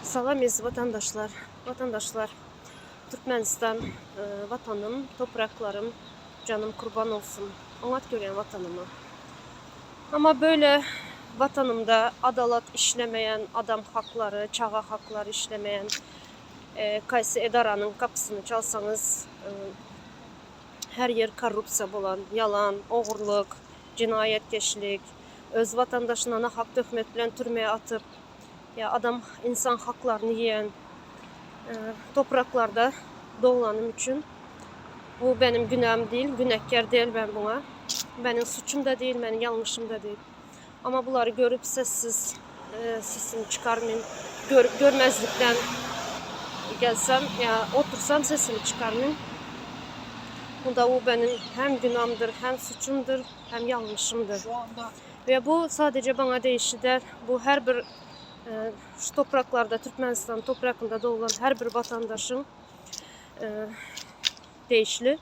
Salam eziz watandaşlar watandaşlar Türkmenistan watanym topraklarym janym kurban olsun oňat görýän watanyma amma böyle watanymda adalat işlemeýän adam haklary çaga haklary işlemeýän kaýsy edaranyň gapysyny çalsaňyz her ýer korrupsiýa bolan ýalan ogurlyk jenaýatkeşlik öz watandaşyna nahak töhmet bilen türmä atyp ýa adam insan haklaryny iýen topraklarda doglanym üçin bu benim günäm değil, günäkär değil ben buna. Benim suçum da değil, benim yanlışım da değil. Ama bulary görüp sessiz sesimi çıkarmayayım, görüp görmezlikten gelsem ya otursam sesimi çıkarmayayım. Bu da bu benim hem günahımdır, hem suçumdur, hem yanlışımdır. Şu anda Ve bu sadece bana değişli del, bu her bir şu topraklarda, Türkmenistan toprakında doğulan her bir vatandaşın değişli.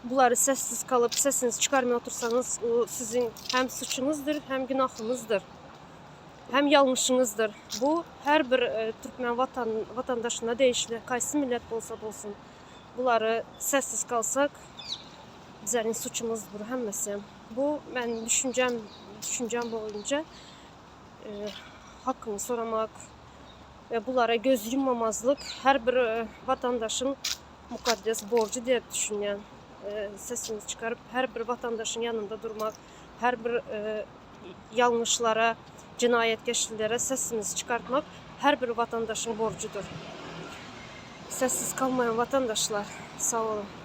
Bulary sessiz kalıp sesinizi çıkarmaya otursanız o sizin hem suçunuzdur, hem günahınızdır, hem yanlışınızdır. Bu her bir Türkmen vatan, vatandaşına değişli, kaysı millet bolsa bolsun. Bulary sessiz kalsak bizlerin suçumuzdur hemmesi. Bu ben düşüncem, düşüncem boyunca hakkını soramak ve bulara göz yummamazlyk her bir vatandaşyň mukaddes borjy diýip düşünýän. Sesimizi çykaryp her bir vatandaşyň ýanynda durmak, her bir ýalňyşlara, jenaýatkeşlilere sesimizi çykartmak her bir vatandaşyň borjudyr. Sessiz kalmaýan vatandaşlar, sag boluň.